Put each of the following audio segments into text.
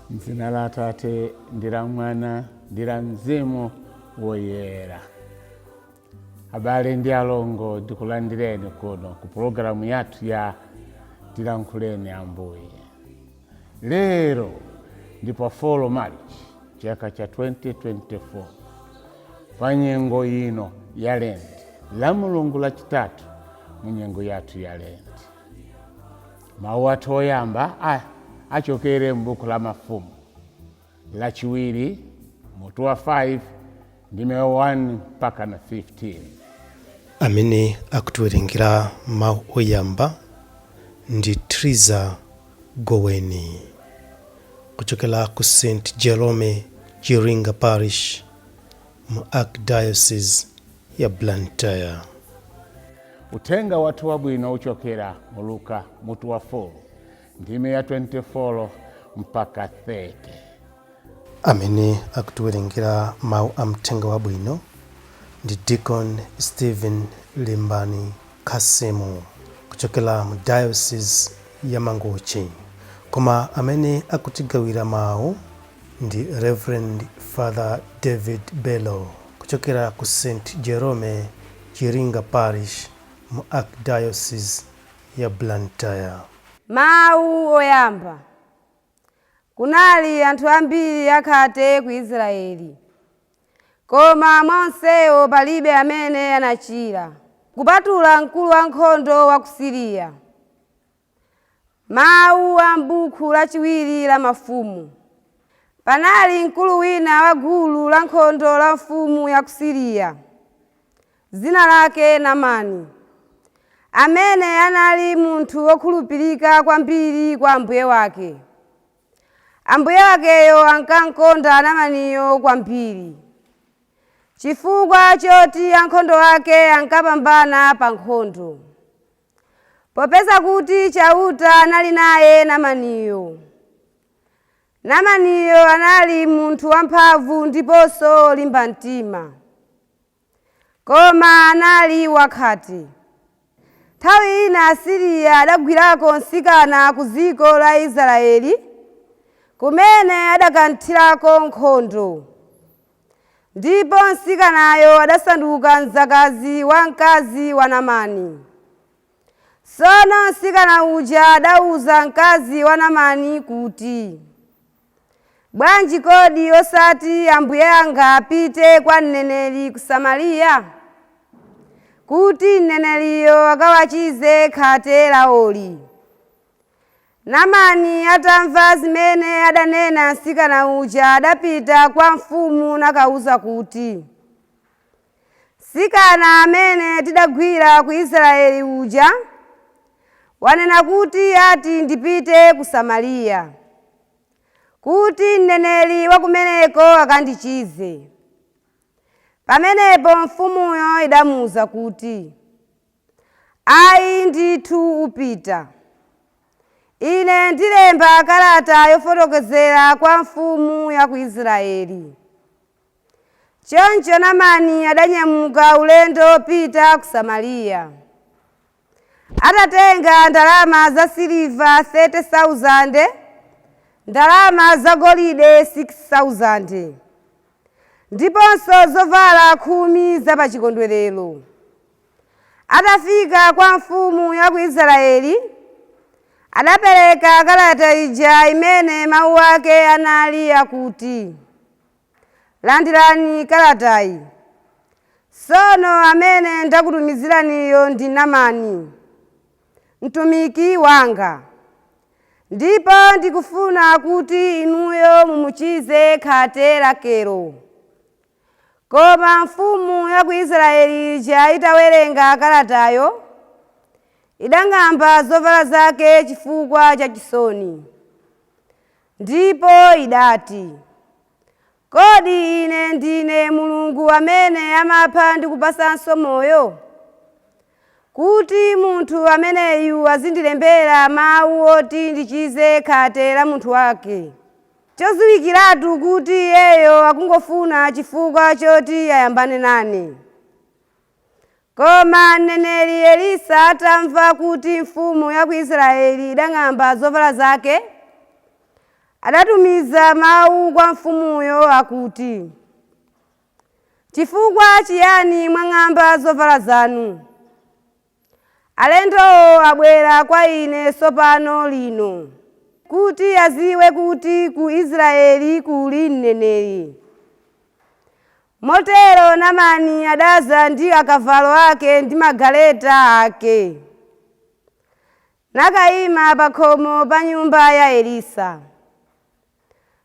M'dzina la Atate ndi la Mwana ndi la Mzimu Woyera. Abale ndi alongo, ndikulandireni kuno ku pulogalamu yathu ya Tilankhuleni Ambuye. Lero ndi pa 4 March chaka cha 2024, pa nyengo ino ya Lent, la Mulungu lachitatu mu nyengo yathu ya Lent. Mawu athu oyamba achokere m'buku la Mafumu lachiwiri, mutu wa 5, ndime 1 mpaka na 15. Amene akutiwerengera mawu oyamba ndi Triza Goweni kuchokera ku St Jerome Chiringa Parish mu Archdiocese ya Blantyre. Uthenga wathu wabwino uchokera mu Luka mutu wa 4, ndime ya 24 mpaka 30. Amene akutiwerengera mawu a mthenga wabwino ndi Deacon Stephen Limbani Kasimu kuchokera mu Diocese ya Mangochi, koma amene akutigawira mawu ndi Reverend Father David Bello kuchokera ku St Jerome Chiringa Parish mu Archdiocese ya Blantyre. Mawu oyamba. Kunali anthu ambiri akhate ku Israeli, koma mwa onsewo palibe amene anachira, kupatula mkulu wankhondo wa ku Siriya. Mawu a m'buku lachiwiri la Mafumu. Panali mkulu wina wa gulu lankhondo la mfumu ya ku Siriya, dzina lake Namani, amene anali munthu wokhulupirika kwambiri kwa mbuye wake. Ambuye wakeyo ankamkonda Namaniyo kwambiri chifukwa choti ankhondo ake ankapambana pa nkhondo, popeza kuti Chauta anali naye Namaniyo. Namaniyo anali munthu wamphamvu ndiponso wolimba mtima, koma anali wakhate. Nthawi ina Asiriya adagwirako mtsikana ku dziko la Israeli kumene adakanthirako nkhondo, ndipo mtsikanayo adasanduka mdzakazi wa mkazi wa Namani. Tsono mtsikana uja adawuza mkazi wa Namani kuti, "Bwanji kodi osati ambuye anga apite kwa mneneri ku Samariya, kuti mneneriyo akawachize khate lawoli?" Namani atamva zimene adanena mtsikana uja, adapita kwa mfumu nakawuza kuti, "Mtsikana amene tidagwira ku Israeli uja wanena kuti ati ndipite ku Samariya kuti mneneri wa kumeneko akandichize." Pamenepo mfumuyo idamuwuza kuti, "Ayi ndithu, upita. Ine ndilemba kalata yofotokozera kwa mfumu ya ku Israeli." Choncho Namani adanyamuka ulendo wopita ku Samariya, atatenga ndalama za siliva 30,000, ndalama zagolide 6,000 ndiponso zovala 10 za pachikondwerero. Atafika kwa mfumu ya ku Israeli, adapereka kalata ija imene mawu ake anali akuti, "Landirani kalatayi. Tsono amene ndakutumiziraniyo ndi Namani mtumiki wanga, ndipo ndikufuna kuti inuyo mumuchize khate lakelo." Koma mfumu ya ku Israeli ija itawerenga kalatayo, idang'amba zovala zake chifukwa cha chisoni. Ndipo idati, kodi ine ndine Mulungu amene amapha ndi kupasanso moyo? Kuti munthu ameneyu azindilembera mawu oti ndichize khate la munthu wake. Chodziwikiratu kuti iyeyo akungofuna chifukwa choti ayambane nane. Koma mneneri Elisa atamva kuti mfumu ya ku Israeli idang'amba zovala zake, adatumiza mawu kwa mfumuyo akuti, chifukwa chiyani mwang'amba zovala zanu? Alendowo abwera kwa ine tsopano lino, kuti aziwe kuti ku Israeli kuli mneneri. Motero Naamani adaza ndi akavalo ake ndi magaleta ake, nakayima pa khomo pa nyumba ya Elisa.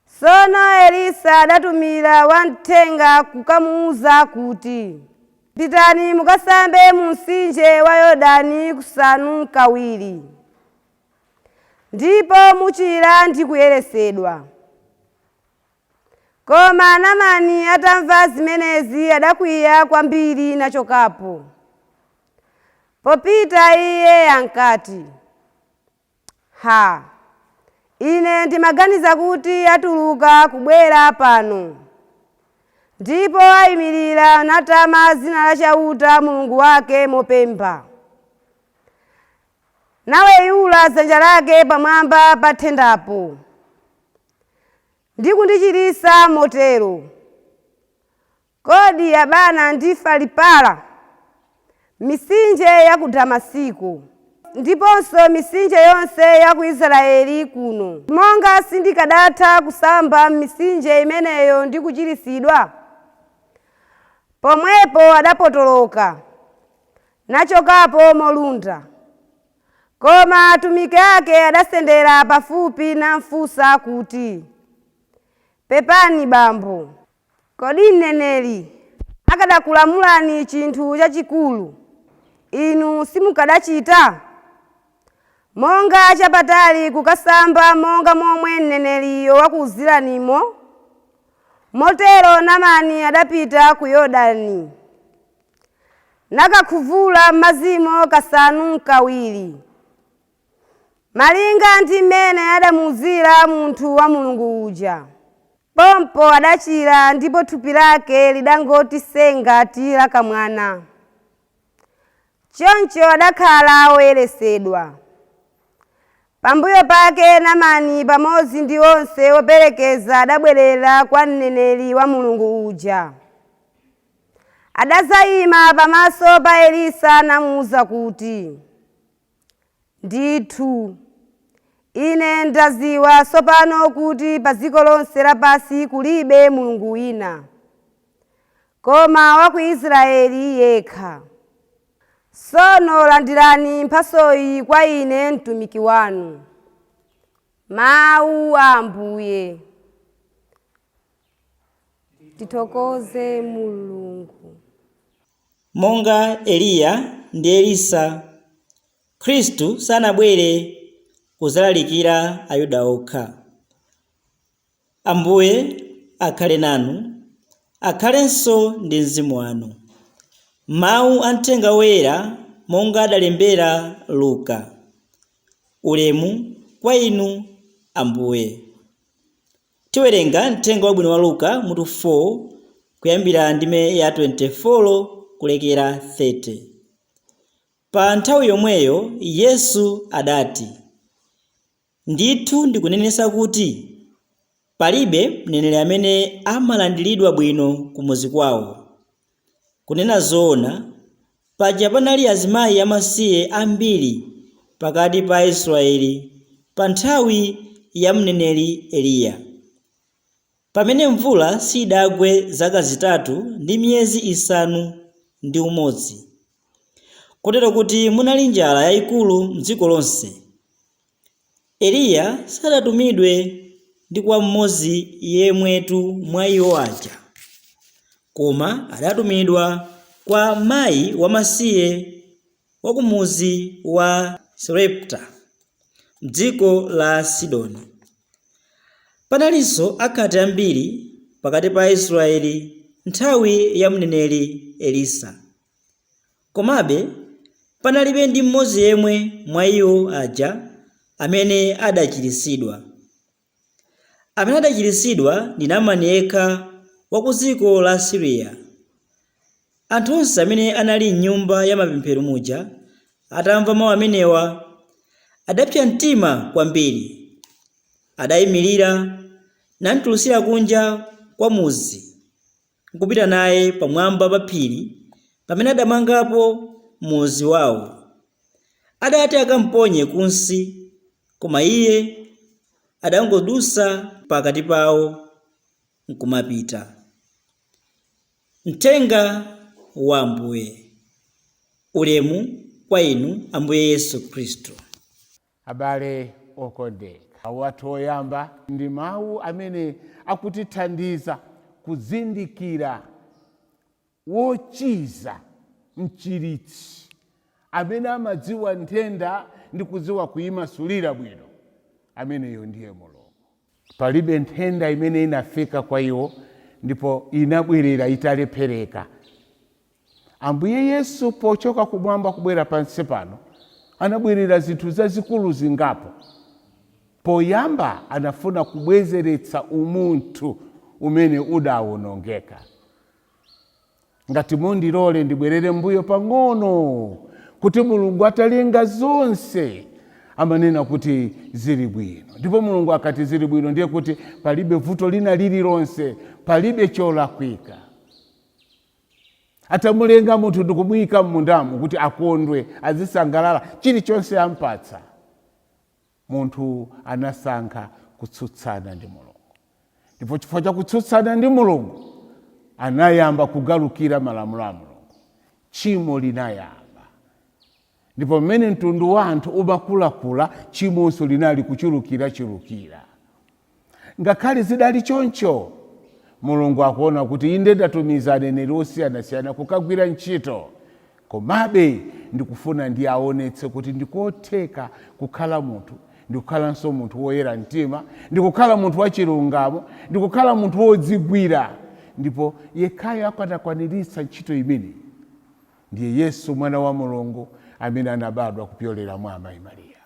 Tsono Elisa adatumira wamthenga kukamuwuza kuti, pitani mukasambe mu mtsinje wa Yorodani kusanu kawiri, ndipo muchira ndi kuyeretsedwa. Koma Naamani atamva zimenezi adakwiya kwambiri nachokapo. Popita iye ankati, ha, ine ndimaganiza kuti atuluka kubwera pano, ndipo ayimirira natama dzina la Chauta Mulungu wake mopemba, naweyula dzanja lake pamwamba pa thendapo ndi kundichiritsa motero. Kodi Abana ndi Faripara, mitsinje ya ku Damasiko, ndiponso mitsinje yonse ya ku Israeli kuno, monga sindikadatha kusamba m'mitsinje imeneyo ndi kuchiritsidwa? Pomwepo adapotoloka nachokapo molunda. Koma atumiki ake adasendera pafupi namfunsa kuti, pepani bambo, kodi mneneri akadakulamulani chinthu chachikulu, inu simukadachita? Monga chapatali kukasamba monga momwe mneneriyo wakuwuziranimo? Motero Naamani adapita ku Yorodani, nakakhuvula m'madzimo kasanu kawiri, malinga ndi mmene adamuwuzira munthu wa Mulungu uja. Pompo adachira ndipo thupi lake lidangoti senga la kamwana. Choncho adakhala woyeretsedwa. Pambuyo pake Naamani pamodzi ndi onse operekeza adabwerera kwa mneneri wa Mulungu uja. Adazayima pamaso pa Elisa namuwuza kuti, ndithu ine ndaziwa tsopano kuti pa dziko lonse lapansi kulibe Mulungu wina, koma wa ku Israeli yekha. Tsono landirani mphatsoyi kwa ine mtumiki wanu. Mawu a Ambuye. Tithokoze Mulungu. Monga Eliya ndi Elisa, Khristu sanabwere kudzalalikira Ayuda okha. Ambuye akhale nanu, akhalenso ndi mzimu wanu. Mawu a Mthenga Woyera monga adalembera Luka. Ulemu kwa inu Ambuye. Tiwerenga Mthenga Wabwino wa Luka mutu 4 kuyambira ndime ya 24 kulekera 30. Pa nthawi yomweyo Yesu adati, ndithu ndikunenetsa kuti palibe mneneri amene amalandiridwa bwino kumuzi kwawo. Kunena zoona, paja panali azimayi amasiye ambiri pakati pa Israeli pa nthawi ya mneneri Eliya, pamene mvula sidagwe zaka 3 ndi miyezi 6, kotero kuti munali njala yayikulu m'dziko lonse. Eliya sadatumidwe ndi kwa mmodzi yemwetu mwa iwo aja, koma adatumidwa kwa mayi wamasiye wa kumuzi wa Sarepta m'dziko la Sidoni. Panalinso akhate ambiri pakati pa Aisraeli nthawi ya mneneri Elisa. Komabe panalibe ndi mmodzi yemwe mwa iwo aja amene adachiritsidwa. Amene adachiritsidwa ndi Naamani yekha wa ku dziko la Siriya. Anthu onse amene anali m'nyumba ya mapemphero muja atamva mawu amenewa, adapsa mtima kwambiri. Adayimirira namtulutsira kunja kwa mudzi nkupita naye pamwamba pa phiri pamene adamangapo mudzi wawo. Adati akamponye kunsi, koma iye adangodutsa pakati pawo nkumapita. Mthenga wa Ambuye. Ulemu kwa inu Ambuye Yesu Khristu. Abale okondeka, mawu athu oyamba ndi mawu amene akutithandiza kuzindikira wochiza, mchiritsi amene amadziwa nthenda ndi kudziwa kuyimasulira bwino. Ameneyo ndiye Mulungu. Palibe nthenda imene inafika kwa iwo ndipo inabwerera italephereka. Ambuye Yesu pochoka kumwamba kubwera pansi pano anabwerera zinthu zazikulu zingapo. Poyamba anafuna kubwezeretsa umunthu umene udawonongeka. Ngati mundilole ndibwerere mbuyo pang'ono, kuti Mulungu atalenga zonse amanena kuti zili bwino. Ndipo Mulungu akati zili bwino ndiye kuti palibe vuto lina lililonse, palibe cholakwika. Atamulenga munthu ndikumuyika m'mundamu kuti akondwe, azisangalala, chilichonse ampatsa, munthu anasankha kutsutsana ndi Mulungu. Ndipo chifukwa cha kutsutsana ndi Mulungu anayamba kugalukira malamulo a Mulungu. Tchimo linayamba. Ndipo mmene mtundu wa anthu umakulakula, tchimonso linali kuchulukirachulukira. Ngakhale zidali choncho, Mulungu akuona kuti inde ndatumiza aneneri osiyanasiyana kukagwira ntchito, komabe ndikufuna ndiaonetse kuti ndikotheka kukhala munthu, ndikukhalanso munthu woyera mtima, ndikukhala munthu wachilungamo, ndikukhala munthu wodzigwira. Ndipo yekhayo akanakwaniritsa ntchito imeneyi ndiye Yesu mwana wa Mulungu amene anabadwa kupyolera mwa amayi Mariya.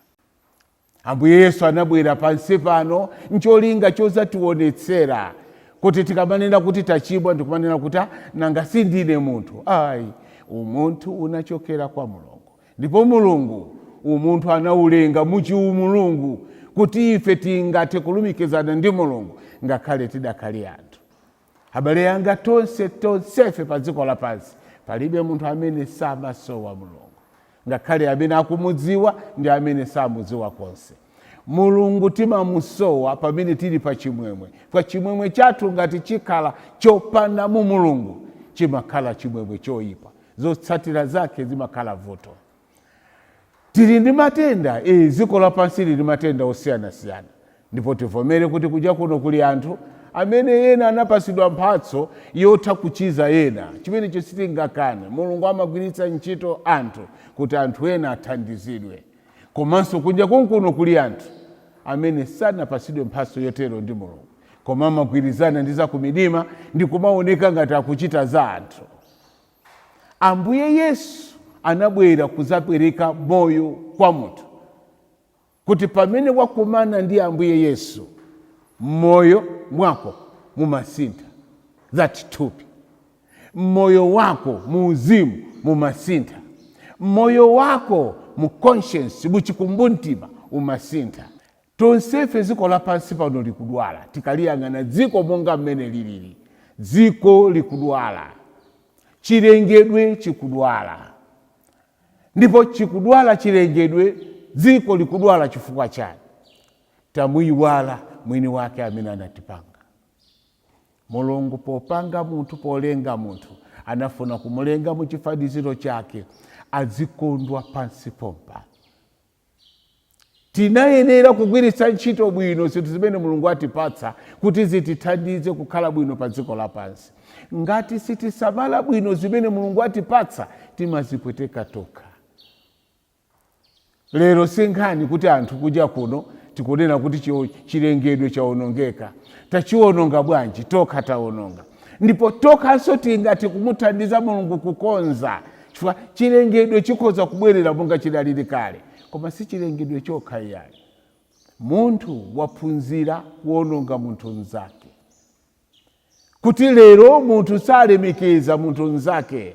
Ambuye Yesu anabwera pansi pano ncholinga chozationetsera kuti tikamanena kuti tachimwa ndikumanena kuti nanga sindine munthu. Ayi, umunthu unachokera kwa Mulungu. Ndipo Mulungu umunthu anaulenga muchiumulungu kuti ife tingathe kulumikizana ndi Mulungu ngakhale tidakhale anthu. Abale anga, tonse tonsefe pa dziko lapansi palibe munthu amene samasowa Mulungu, ngakhale amene akumudziwa ndi amene samudziwa konse. Mulungu timamusowa pamene tili pa chimwemwe. Kwa chimwemwe chathu ngati chikhala chopanda mu Mulungu, chimakhala chimwemwe choyipa. Zotsatira zake zimakhala vuto. Tili ndi matenda, dziko lapansi lili matenda osiyanasiyana. Ndipo tivomere kuti kuja kuno kuli anthu amene ena anapasidwa mphatso yotha kuchiza ena. Chimenecho sitingakane. Mulungu amagwiritsa ntchito anthu kuti anthu ena athandizidwe. Komanso kunja konkuno kuli anthu amene sanapasidwe mphatso yotero ndi Mulungu, koma amagwirizana ndi zakumidima ndi kumaoneka ngati akuchita za anthu. Ambuye Yesu anabwera kudzapereka moyo kwa munthu, kuti pamene wakumana ndi Ambuye Yesu mmoyo mwako mumasintha zathupi, mmoyo wako muuzimu mumasintha, mmoyo wako mu conscience, muchikumbumtima umasintha. Tonsefe dziko lapansi pano likudwala. Tikaliyang'ana dziko monga mmene lilili, dziko likudwala, chilengedwe chikudwala. Ndipo chikudwala chilengedwe, dziko likudwala chifukwa chani? Tamuyiwala mwini wake amene anatipanga. Mulungu popanga munthu, polenga munthu, anafuna kumulenga muchifaniziro chake, azikondwa pansi pompa. Tinayenera kugwiritsa ntchito bwino zinthu zimene Mulungu atipatsa kuti zitithandize kukhala bwino pa dziko lapansi. Ngati sitisamala bwino zimene Mulungu atipatsa, timazipweteka tokha. Lero si nkhani kuti anthu kuja kuno Tikunena kuti chilengedwe chawonongeka. Tachiwononga bwanji? Tokha tawononga, ndipo tokhanso tingati kumuthandiza Mulungu kukonza, chifukwa chilengedwe chikhoza kubwerera monga chidalili kale. Koma si chilengedwe chokha iyayi, munthu waphunzira kuwononga munthu mnzake, kuti lero munthu salemekeza munthu mnzake.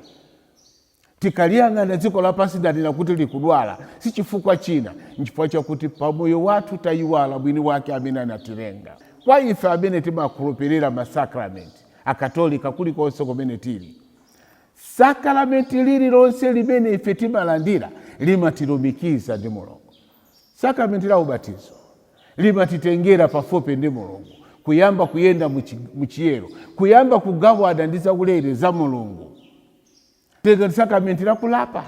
Tikaliyang'ana dziko lapansi, ndanena kuti likudwala, si chifukwa china, nchifukwa chakuti pamoyo wathu tayiwala mwini wake amene anatilenga. Kwa ife amene timakhulupirira masakramenti, Akatolika kulikonse kumene tili, sakramenti lililonse limene ife timalandira limatilumikiza ndi Mulungu. Sakramenti la ubatizo limatitengera pafupi ndi Mulungu, kuyamba kuyenda muchiyero, kuyamba kugawana ndi zaulere za Mulungu. Tenga sakramenti la kulapa,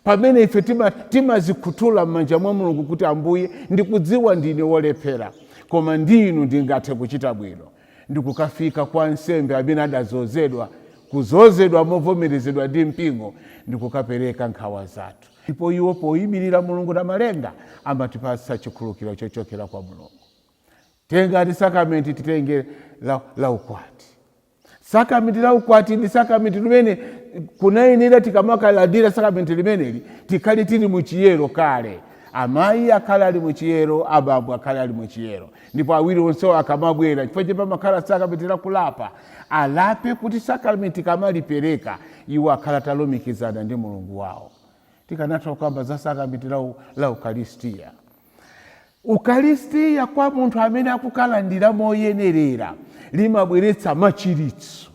pamene ife timazikhuthula m'manja mwa Mulungu kuti, "Ambuye, ndikudziwa ndine wolephera, koma ndinu ndingathe kuchita bwino," ndikukafika kwa nsembe amene adazozedwa, kuzozedwa movomerezedwa ndi mpingo, ndikukapereka nkhawa zathu, ndipo iwo poyimirira Mulungu na malenga amatipatsa chikhululukiro chochokera kwa Mulungu. Tengati sakramenti, titenge la ukwati. Sakramenti la ukwati ndi sakramenti limene kunayenera tikamakalandira sakramenti limeneli tikhale tili muchiyero kale. Amayi akhale ali muchiyero, abambo akhale ali muchiyero, ndipo awiri onsewo akamabwera, chifukwa chepamakhala sakramenti la kulapa, alape kuti sakramenti kamalipereka iwo akhala atalumikizana ndi Mulungu wawo. Tikanatha kukamba za sakramenti la ukaristiya. Ukaristiya kwa munthu amene akukalandira moyenerera limabweretsa machiritso.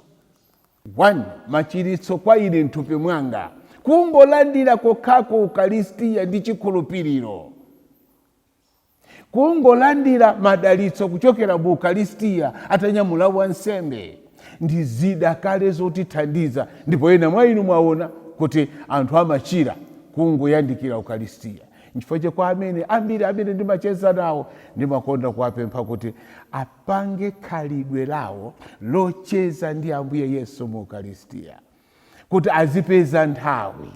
One, machiritso kwa ine mthupi mwanga, kungolandira kokhako ukaristiya ndi chikhulupiriro, kungolandira madalitso kuchokera mu ukaristiya atanyamula wansembe, ndi zida kale zotithandiza. Ndipo ena mwa inu mwaona kuti anthu amachira kungoyandikira ukaristiya. Nchifukwa che kwa amene ambiri amene ndimacheza nawo, ndimakonda kuwapempha kuti apange khalidwe lawo locheza ndi Ambuye Yesu mu ukaristiya, kuti azipeza nthawi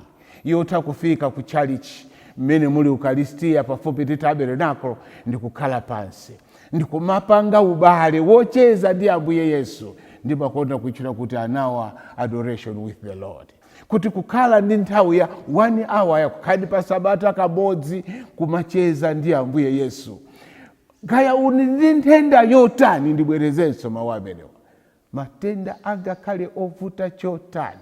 yotha kufika ku tchalichi mmene muli ukaristiya pafupi ndi tabernacle, ndikukhala pansi ndikumapanga ubale wocheza ndi Ambuye Yesu. Ndimakonda kuitchula kuti an hour adoration with the Lord, kuti kukhala ndi nthawi ya one hour yakukhadi pa sabata kamodzi kumacheza ndi Ambuye Yesu, kaya uli ndi nthenda yotani. Ndibwerezenso mawu amenewa: matenda angakhale ovuta chotani,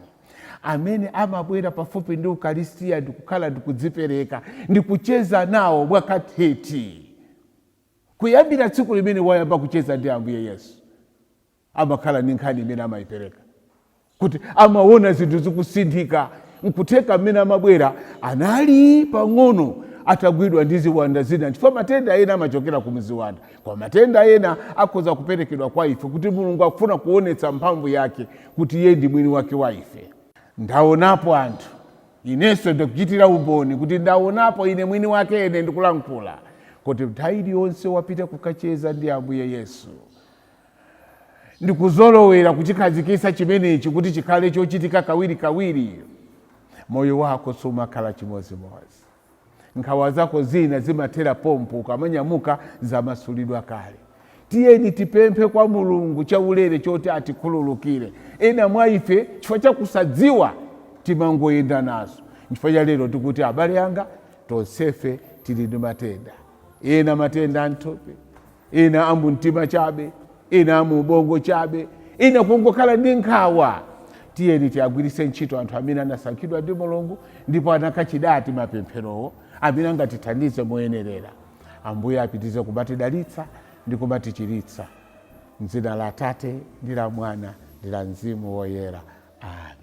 amene amabwera pafupi ndi ukaristiya ndikukhala ndikudzipereka ndikucheza nawo mwakathithi, kuyambira tsiku limene wayamba kucheza ndi Ambuye Yesu, amakhala ndi nkhani imene amayipereka kuti amaona zinthu zikusinthika. Nkutheka mmene amabwera anali pang'ono atagwidwa ndi ziwanda zina, chifukwa matenda ena amachokera ku ziwanda, koma matenda ena akhoza kuperekedwa kwa ife kuti Mulungu akufuna kuonetsa mphamvu yake kuti iye ndi mwini wake wa ife. Ndaonapo anthu, inenso ndikuchitira umboni kuti ndaonapo ine mwini wake, ine ndikulankhula kuti nthawi iliyonse wapita kukacheza ndi Ambuye Yesu, ndikuzolowera kuchikhazikitsa chimenechi kuti chikhale chochitika kawiri kawiri, moyo wako sumakhala chimodzimodzi. Nkhawa zako zina zimathera pompo, ukamanyamuka zamasulidwa kale. Tiyeni tipemphe kwa Mulungu chaulere choti atikhululukire. Ena mwa ife chifukwa chakusadziwa timangoyenda nazo. Nchifukwa cha lero tikuti, abale anga, tonsefe tili ndi matenda ena, matenda amthupi, ena amumtima chabe, ena amubongo chabe, ena kungokhala ndi nkhawa. Tiyeni tiagwiritse ntchito anthu amene anasankhidwa ndi Mulungu ndipo anakachidati mapempherowo, amene angatithandize moyenerera. Ambuye apitize kumatidalitsa ndi kumatichiritsa. Mdzina la Atate ndi la Mwana ndi la Mzimu Woyera, amen.